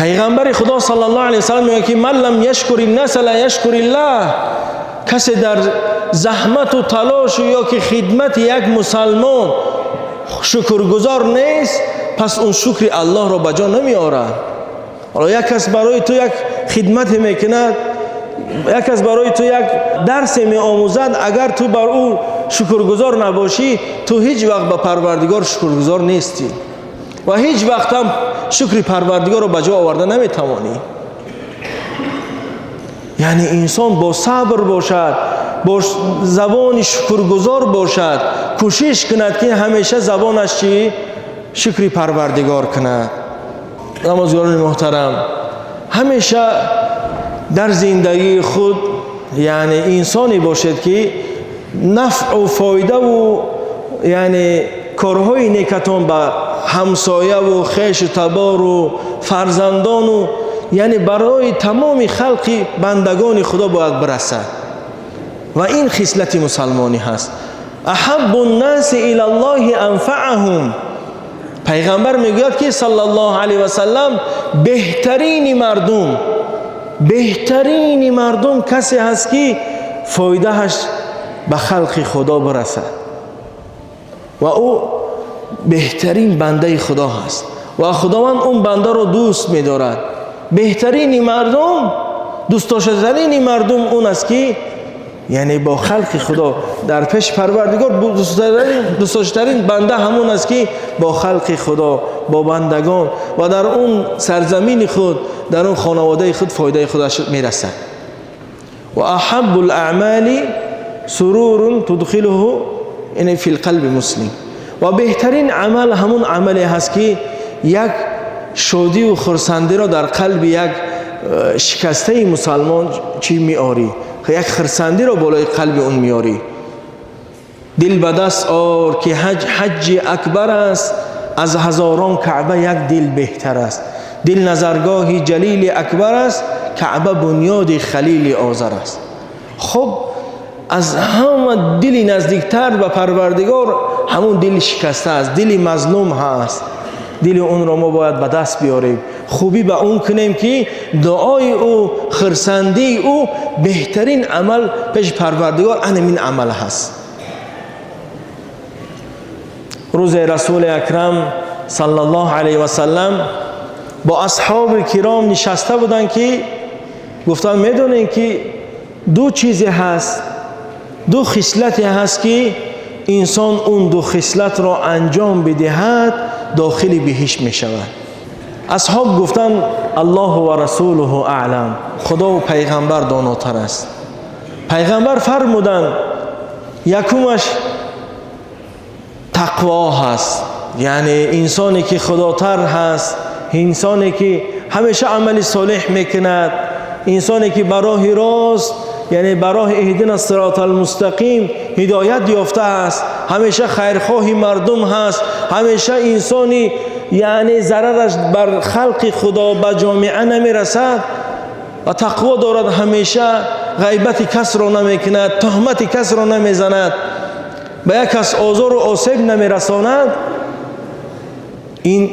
Пайғамбари Худо саллаллоҳу алайҳи васаллам мегӯяд, ки ман лам яшкури ннаса ла яшкури ллаҳ. Касе дар заҳмату талошу ё ки хидмати як мусалмон шукргузор нест, пас он шукри Аллоҳро ба ҷо намеорад. Ҳоло як кас барои ту як хидмате мекунад, як кас барои ту як дарсе меомӯзад, агар ту бар ӯ шукргузор набошӣ, ту ҳеҷ вақт ба Парвардигор шукргузор нестӣ ва ҳеҷ вақт ҳам шукри Парвардигорро ба ҷо оварда наметавонӣ. Яъне инсон бо сабр бошад, бо забони шукргузор бошад, кӯшиш кунад, ки ҳамеша забонаш чӣ? Шукри Парвардигор кунад. Намозгорони муҳтарам, ҳамеша дар зиндагии худ, яъне, инсоне бошед, ки нафъу фоидаву, яъне, корҳои некатон ба ҳамсояву хешу табору фарзандону, яъне, барои тамоми халқи бандагони Худо бояд бирасад. Ва ин хислати мусалмонӣ ҳаст. Аҳаббу ннаси илаллоҳи анфаъаҳум. Пайғамбар мегӯяд, ки саллаллоҳу алайҳи васаллам, беҳтарини мардум, беҳтарини мардум касе ҳаст, ки фоидааш ба халқи Худо бирасад ва ӯ беҳтарин бандаи Худо ҳаст ва Худованд он бандаро дӯст медорад. Беҳтарини мардум, дӯстдоштатарини мардум он аст, ки, яъне, бо халқи Худо дар пеши Парвардигор дӯстдоштатарин банда ҳамон аст, ки бо халқи Худо, бо бандагон ва дар он сарзамини худ, дар он хонаводаи худ фоидаи худаш мерасад. Ва аҳаббу лаъмали сурурун тудхилуҳу фи лқалби муслим. Ва беҳтарин амал ҳамон амале ҳаст, ки як шодиву хурсандиро дар қалби як шикастаи мусалмон чӣ меорӣ, як хурсандиро болои қалби он меорӣ. Дил ба даст ор, ки ҳаҷ ҳаҷҷи акбар аст, аз ҳазорон Каъба як дил беҳтар аст. Дил назаргоҳи Ҷалили Акбар аст, Каъба бунёди Халили Озар аст. Хуб, аз ҳама дили наздиктар ба Парвардигор ҳамун дили шикаста аст, дили мазлум ҳаст. Дили онро мо бояд ба даст биёрем, хубӣ ба он кунем, ки дуои ӯ, хурсандии ӯ, беҳтарин амал пеши Парвардигор анамин амал ҳаст. Рӯзе Расули Акрам саллаллоҳу алайҳи васаллам бо асҳоби киром нишаста буданд, ки гуфтанд: медонем, ки ду чизе ҳаст, ду хислате ҳаст, ки инсон он ду хислатро анҷом бидиҳад, дохили биҳишт мешавад. Асҳоб гуфтанд: Аллоҳу ва расулуҳу аълам, Худову пайғамбар донотар аст. Пайғамбар фармуданд: якумаш тақво ҳаст, яъне инсоне ки худотар ҳаст, инсоне ки ҳамеша амали солеҳ мекунад, инсоне ки ба роҳи рост, яъне ба роҳи иҳдина сирота алмустақим ҳидоят ёфтааст, ҳамеша хайрхоҳи мардум ҳаст, ҳамеша инсони, яъне, зарараш бар халқи Худо, ба ҷомеа намерасад ва тақво дорад, ҳамеша ғайбати касро намекунад, туҳмати касро намезанад, ба як кас озору осеб намерасонад. Ин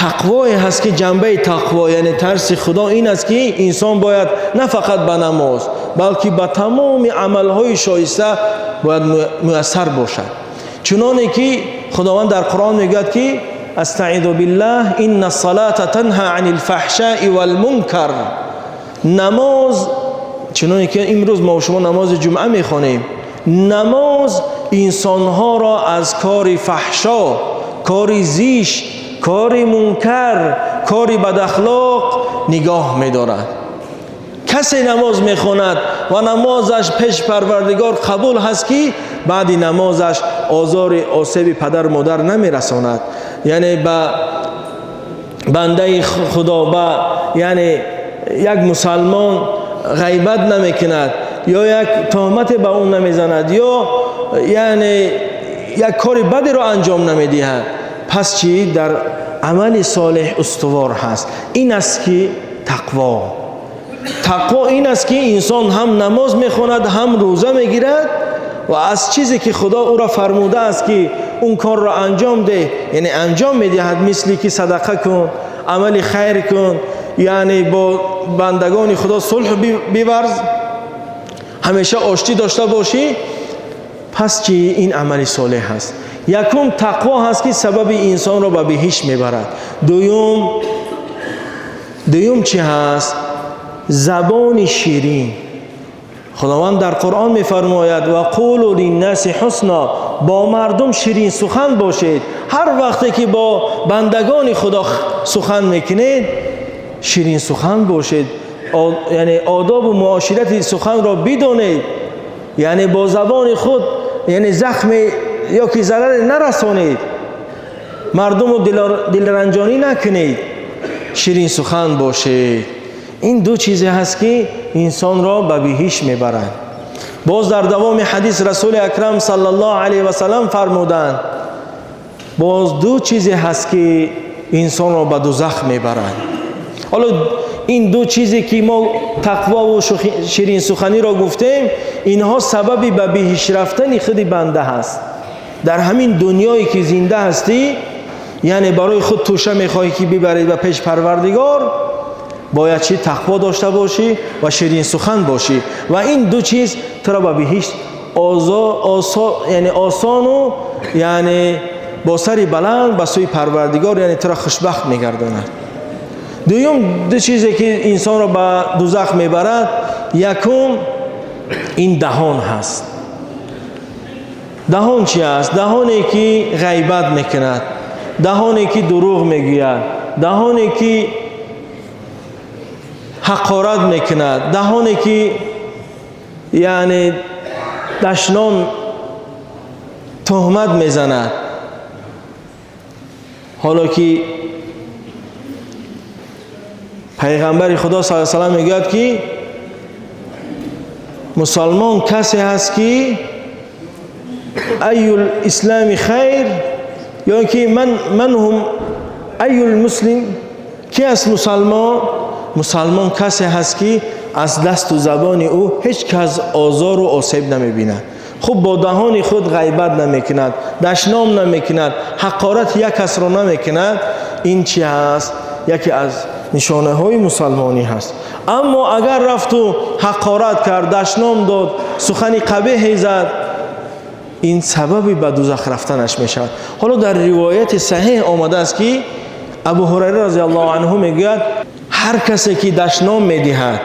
тақвое ҳаст, ки ҷанбаи тақво, яъне тарси Худо, ин аст, ки инсон бояд на фақат ба намоз, балки ба тамоми амалҳои шоиста бояд муяссар бошад. Чуноне ки Худованд дар Қуръон мегӯяд, ки астаъизу биллаҳ: инна ссалата танҳа ани лфаҳшаи валмункар. Намоз, чуноне ки имрӯз мо шумо намози ҷумъа мехонем, намоз инсонҳоро аз кори фаҳшо, кори зишт, кори мункар, кори бадахлоқ нигоҳ медорад. Касе намоз мехонад ва намозаш пеш Парвардигор қабул ҳаст, ки баъди намозаш озори осеби падару модар намерасонад, яъне ба бандаи Худо, ба, яъне, як мусалмон ғайбат намекунад ё як туҳмате ба ӯ намезанад ё, яъне, як кори бадеро анҷом намедиҳад. Пас чӣ? Дар амали солеҳ устувор ҳаст. Ин аст ки тақво. Тақво ин аст, ки инсон ҳам намоз мехонад, ҳам рӯза мегирад ва аз чизе ки Худо ӯро фармудааст, ки он корро анҷом деҳ, яъне анҷом медиҳад, мисли ки садақа кун, амали хайр кун. яъне бо бандагони Худо сулҳ биварз, ҳамеша оштӣ дошта бошӣ. Пас чӣ? Ин амали солеҳ ҳаст. Якум тақво ҳаст, ки сабаби инсонро ба биҳишт мебарад. Дуюм чӣ ҳаст? Забони ширин. Худованд дар Қуръон мефармояд: ва қулу линнаси ҳусна, бо мардум ширин сухан бошед. Ҳар вақте ки бо бандагони Худо сухан мекунед, ширин сухан бошед, яъне одобу муоширати суханро бидонед, яъне бо забони худ яъне захме ё ки зараре нарасонед, мардумро дилранҷонӣ накунед, ширин сухан бошед. Ин ду чизе ҳаст, ки инсонро ба биҳишт мебарад. Боз дар давоми ҳадис Расули Акрам саллаллоҳу алайҳи васаллам фармуданд: боз ду чизе ҳаст, ки инсонро ба дузах мебарад. Ҳоло ин ду чизе, ки мо тақвову ширинсуханиро гуфтем, инҳо сабаби ба биҳишт рафтани худи банда ҳаст. Дар ҳамин дунёе ки зинда ҳастӣ, яъне барои худ тӯша мехоҳӣ, ки бибаред ба пеш Парвардигор, бояд чӣ? Тақво дошта бошӣ ва ширинсухан бошӣ. Ва ин ду чиз туро ба биҳишт яъне осону яъне бо сари баланд ба сӯи Парвардигор, яъне туро хушбахт мегардонад. Дуюм ду чизе, ки инсонро ба дузах мебарад, якум ин даҳон ҳаст. Даҳон чи аст? Даҳоне ки ғайбат мекунад, даҳоне ки дурӯғ мегӯяд, даҳоне ки ҳақорат мекунад, даҳоне ки яъне дашном, туҳмат мезанад. Ҳоло ки Пайғамбари Худо саллаллоҳу алайҳи васаллам мегӯяд, ки мусалмон касе ҳаст, ки айюл ислами хайр, ё ки ман ҳум айюл муслим, ки аст мусалмон? Мусалмон касе ҳаст, ки аз дасту забони ӯ ҳеҷ кас озору осеб намебинад. Хуб, бо даҳони худ ғайбат намекунад, дашном намекунад, ҳақорат як касро намекунад. Ин чи ҳаст? Яке аз нишонаҳои мусалмонӣ ҳаст. Аммо агар рафту ҳақорат кард, дашном дод, сухани қабеҳе зад, ин сабаби ба дузах рафтанаш мешавад. Ҳоло дар ривояти саҳеҳ омадааст, ки Абу Ҳурайра розиаллоҳу анҳу мегӯяд: ҳар касе ки дашном медиҳад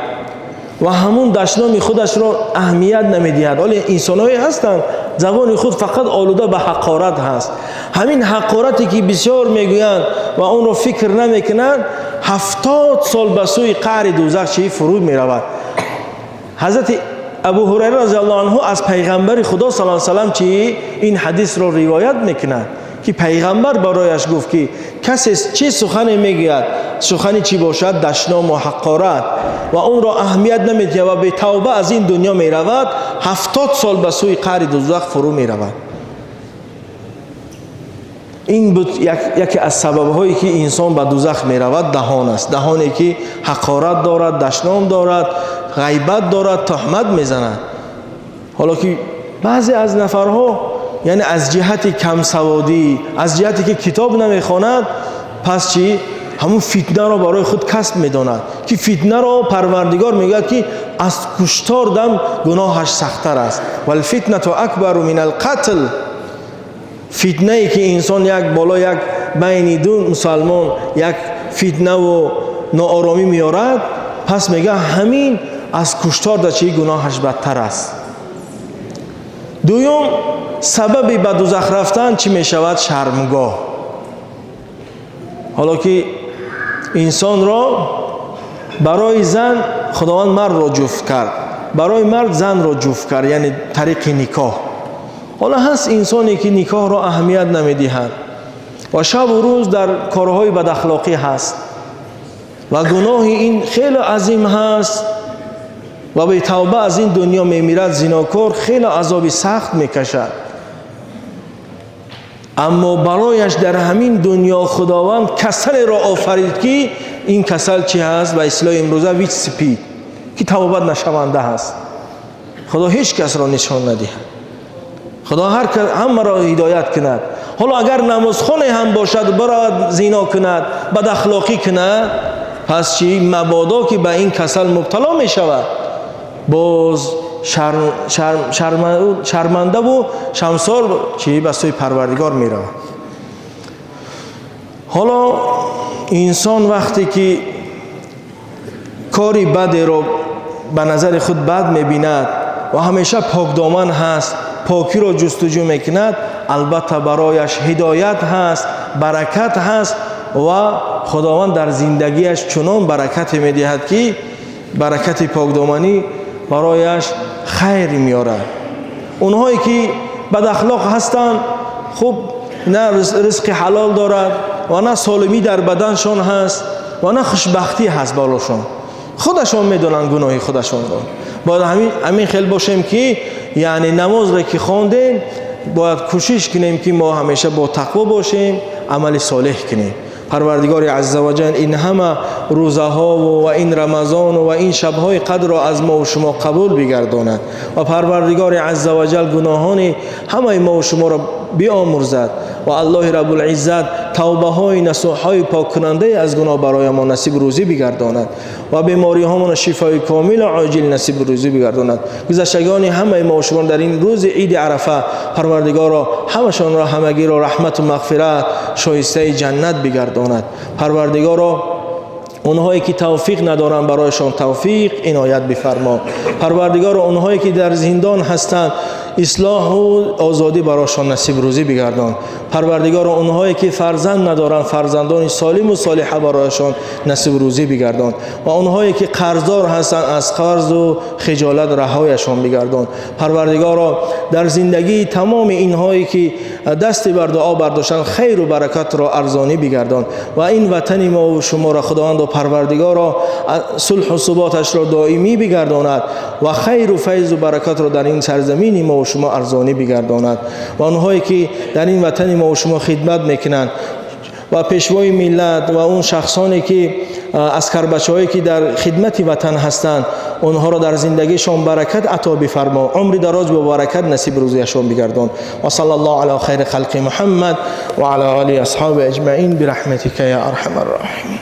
ва ҳамун дашноми худашро аҳамият намедиҳад. Ҳоло инсонҳое ҳастанд, забони худ фақат олуда ба ҳақорат ҳаст. Ҳамин ҳақорате ки бисёр мегӯянд ва онро фикр намекунанд, 70 сол ба сӯи қаъри дузах чӣ фуруд меравад. Ҳазрати Абу Ҳурайра розиаллоҳу анҳу аз Пайғамбари Худо саллаллоҳу алайҳи васаллам чӣ ин ҳадисро ривоят мекунад, ки Пайғамбар барояш гуфт, ки касе чӣ сухане мегӯяд, сухани чӣ бошад, дашному ҳақорат, ва онро аҳамият намедиҳад ва бетавба аз ин дунё меравад, 70 сол ба сӯи қаъри дузах фурӯ меравад. Ин буд яке аз сабабҳое, ки инсон ба дузах меравад, даҳон аст. Даҳоне ки ҳақорат дорад, дашном дорад, ғайбат дорад, туҳмат мезанад. Ҳоло ки баъзе аз нафарҳо, яъне аз ҷиҳати камсаводӣ, аз ҷиҳате ки китоб намехонад, пас чӣ? Ҳамун фитнаро барои худ касб медонад, ки фитнаро Парвардигор мегӯяд, ки аз куштор дам гуноҳаш сахттар аст: валфитнату акбару мин алқатл. Фитнае ки инсон як боло як байни ду мусалмон як фитнаву нооромӣ меорад, пас мегӯяд, ҳамин аз куштор да чӣ гуноҳаш бадтар аст. Дуюм сабаби ба дузах рафтан чӣ мешавад? Шармгоҳ. Ҳоло ки инсонро барои зан Худованд мардро ҷуфт кард, барои мард занро ҷуфт кард, яъне тариқи никоҳ. Ҳоло ҳаст инсоне, ки никоҳро аҳамият намедиҳад ва шабу рӯз дар корҳои бадахлоқӣ ҳаст ва гуноҳи ин хеле азим ҳаст ва бетавба аз ин дунё мемирад. Зинокор хеле азоби сахт мекашад, аммо барояш дар ҳамин дунё Худованд касалеро офарид, ки ин касал чӣ ҳаст? Ба истилоҳи имрӯза ВИЧ, СПИД, ки табобат нашаванда ҳаст. Худо ҳеҷ касро нишон надиҳад, Худо ҳар ҳамаро ҳидоят кунад. Ҳоло агар намозхоне ҳам бошад, биравад зино кунад, бадахлоқӣ кунад. Пас чӣ? Мабодо ки ба ин касал мубтало мешавад, боз шармандаву шармсор чӣ ба сӯи Парвардигор меравад. Ҳоло инсон вақте ки кори бадеро ба назари худ бад мебинад ва ҳамеша покдоман ҳаст, покиро ҷустуҷӯ мекунад, албатта барояш ҳидоят ҳаст, баракат ҳаст ва Худованд дар зиндагиаш чунон баракате медиҳад, ки баракати покдоманӣ барояш хайр меорад. Онҳое ки бадахлоқ ҳастанд, хуб, на ризқи ҳалол дорад ва на солимӣ дар баданшон ҳаст ва на хушбахтӣ ҳаст болошон. Худашон медонанд гуноҳи худашонро. Бояд ҳамин хел бошем, ки яъне намозро ки хондем, бояд кӯшиш кунем, ки мо ҳамеша бо тақво бошем, амали солеҳ кунем. Парвардигори азза ва ҷал ин ҳама рӯзаҳову ва ин Рамазону ва ин шабҳои қадрро аз мо ва шумо қабул бигардонад ва Парвардигори азза ва ҷал гуноҳони ҳамаи мо ва шуморо биомӯрзад ва Аллоҳи Раббулиззат тавбаҳои насӯҳҳои поккунандае аз гуноҳ барои мо насиб рӯзӣ бигардонад ва бемориҳомонро шифои комилу оҷил насиб рӯзӣ бигардонад. Гузаштагони ҳамаи мо ва шумо дар ин рӯзи иди Арафа Парвардигоро ҳамашонро, ҳамагиро раҳмату мағфират, шоистаи ҷаннат бигардонад. Парвардигоро, онҳое ки тавфиқ надоранд, барояшон тавфиқ иноят бифармо. Парвардигоро, онҳое ки дар зиндон ҳастанд, ислоҳу озодӣ барошон насиб рӯзӣ бигардон. Парвардигоро, онҳое ки фарзанд надоранд, фарзандони солиму солиҳа барояшон насиб рӯзӣ бигардон ва онҳое ки қарздор ҳастанд, аз қарзу хиҷолат раҳояшон бигардон. Парвардигоро, дар зиндагии тамоми инҳое ки дасти бар дуо бардоштанд, хайру баракатро арзонӣ бигардон ва ин ватани мо шуморо Худованду Парвардигоро сулҳу суботашро доимӣ бигардонад ва хайру файзу баракатро дар ин сарзамини мо шумо арзонӣ бигардонад. Ва онҳое ки дар ин ватани мо шумо хидмат мекунанд ва пешвои миллат ва он шахсоне ки аскарбачаҳое ки дар хидмати ватан ҳастанд, онҳоро дар зиндагишон баракат ато бифармо, умри дароз бо баракат насиб рӯзияшон бигардон. Ва салла Аллоҳу ала хайри халқи Муҳаммад ва ала олиҳи асҳоби аҷмаин бирахматика я арҳамар роҳимин.